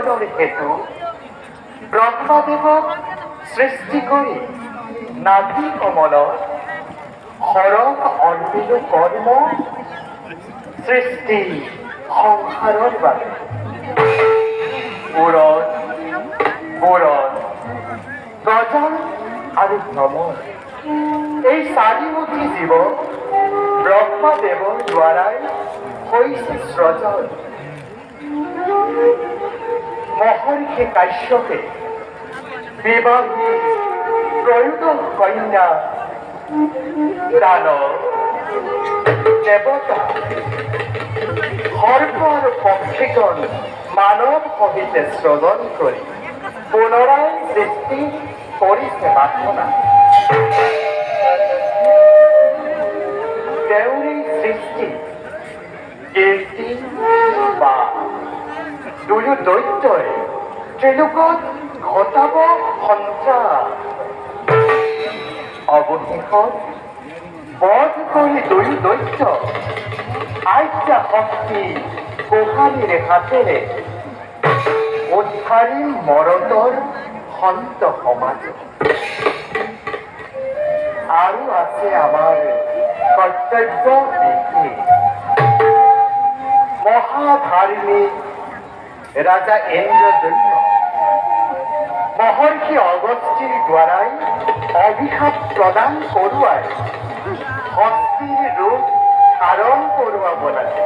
সৃজনৰ হেতু ব্ৰহ্মদেৱক সৃষ্টি কৰি নাভি কমলত হৰক অৰ্পিলো কৰ্ম সৃষ্টি সংসাৰৰ বাবে। উৰণ, বোৰণ, গজাল আৰু ভ্ৰমণ এই চাৰিমুখী জীৱ ব্ৰহ্মদেৱৰ দ্বাৰাই হৈছে সৃজন। মহৰ্ষি কাশ্যপে বিবাহী ত্ৰয়োদশ কন্যা, দানৱ, দেৱতা, সৰ্প আৰু পক্ষীগণ মানৱ সহিতে সৃজন কৰি পুনৰাই সৃষ্টি কৰিছে বাসনা। তেওঁৰে সৃষ্টি কীৰ্তি বা দুয়ো দৈত্যই ত্ৰিলোকত ঘটাব সন্ত্ৰাস। অৱশেষত বধ কৰি দুয়ো দৈত্য আজ্ঞা শক্তি গোহালিৰে হাতেৰে উদ্ধাৰিম মৰতৰ সন্ত সমাজ। আৰু আছে আমাৰ কৰ্তব্য বিধি। মহাধাৰ্মিক ৰাজা ইন্দ্ৰদুম্ন মহৰ্ষি অগস্তিৰ দ্বাৰাই অভিশাপ প্ৰদান কৰোৱাই হস্তীৰ ৰূপ ধাৰণ কৰোৱাব লাগে।